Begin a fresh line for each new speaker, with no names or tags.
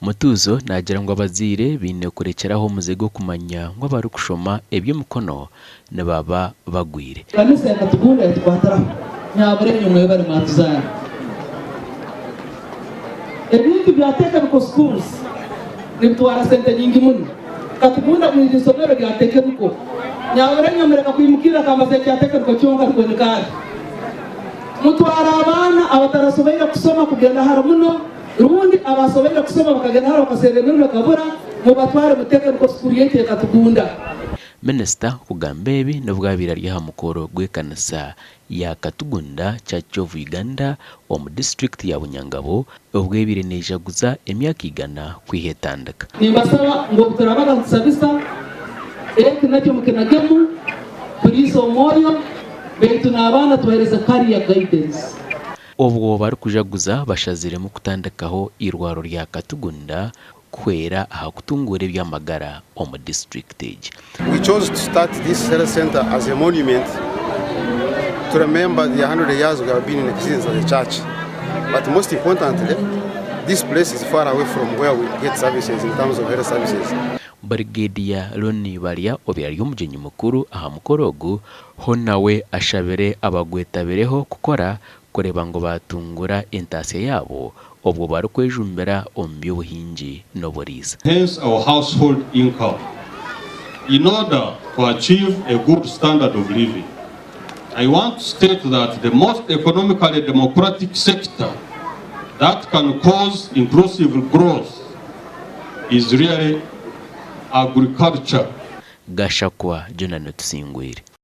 Mutuuzo naagira ngu abazaire baine kurekyeraho omuze gw'okumanya ngu abarikushoma eby'emikono nibaba bagwire.
Ekanisa ekatukunda yatukwatiraho nyabura enywe mwebare mwatuzaara. Ebintu bya technical schools nibitwara sente nyingi muno. Katukunda bwija isomero rya technical. Nyabura enywe mureka kwimukirira kambaza ekya technical kyonka nikwo nikaari. Mutwara abaana abatarasoboire kusoma kugenda hara muno rundi abasoboire kusoma bakagenda hara bakaserra emirimo ekabura mubatware mu technical school yaitu e Katukunda.
Minisita kugamba ebi n'obu abaire ari aha mukoro gw'ekanisa ya Katugunda Church of Uganda omu disiturikiti ya Bunyangabo obwo ebaire nejaguza emyaka igana kwiha etandika.
Nimbasaba ngu obu turabaga nitusabisa, eki nakyo mukinagemu, turiise omwoyo, baitu n'abaana tubahereze career guidance.
Obwo barikujaguza bashaziremu kutandikaho eirwariro rya Katugunda kuhwera aha kutunguura eby'amagara omu disiturikiti egi.
We chose to start this health centre as a monument to remember the 100 years we have been in existence as a church but most importantly this place is far away from where we get services in terms of health services.
Brigadier Ronnie Barya obaire ari omugyenyi mukuru aha mukoro ogu, ho nawe ashabire abagwetabireho kukora kureeba ngu baatungura entaasya yaabo obwo barikwejumbira omu by'obuhingi n'oburiisa.
Hence our household income in order to achieve a good standard of living. I want to state that the most economically democratic sector that can cause inclusive growth is really agriculture.
Gashakwa Jonah Tusingwire.